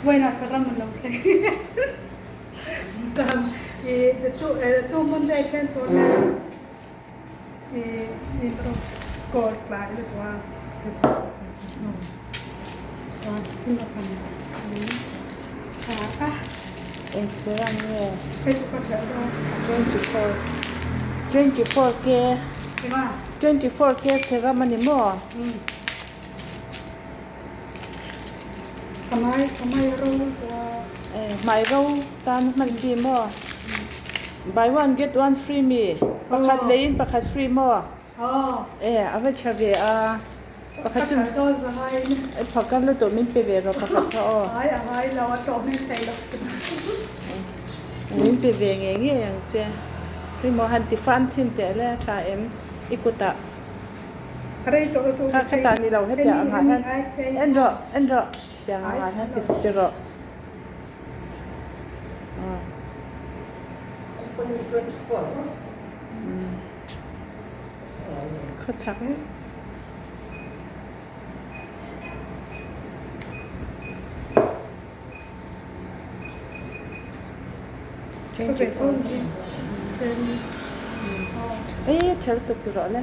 Vawiinah ka ram a lo thleng Tu hmun te hian tuna kawr tlai lutuk a Eng serum nge? 24 24 K 24 K serum a ni maw? Hmai ro tan hman chi maw? Buy one get one free mi? Pakhat leiin pakhat free maw? E a va tha ve a. Pakhat chu phakar lutuk min pe ve rawh pakhat kha aw. Min pe ve ngei ngei ang che. Hei maw han ti fan chhin teh le a tha em i kutah. Kha khatah ni lo hetiang angah hian en rawh en rawh tiang angah hian ti ti rawh. Khawchhak Ê ṭhel tuk ti rawh le.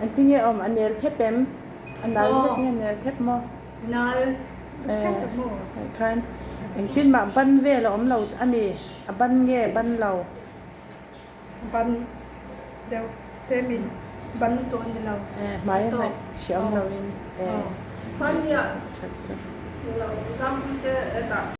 Engtin nge awm a nel thep em? A nal zet nge nel thep maw? Nal thep maw? Khan engtin mah ban vel a awm lo a ni. A ban nge ban lo? Ban deuh tlemin ban tawh a ni lo. Hmai a hnaih hriam lo in. Hmai hian.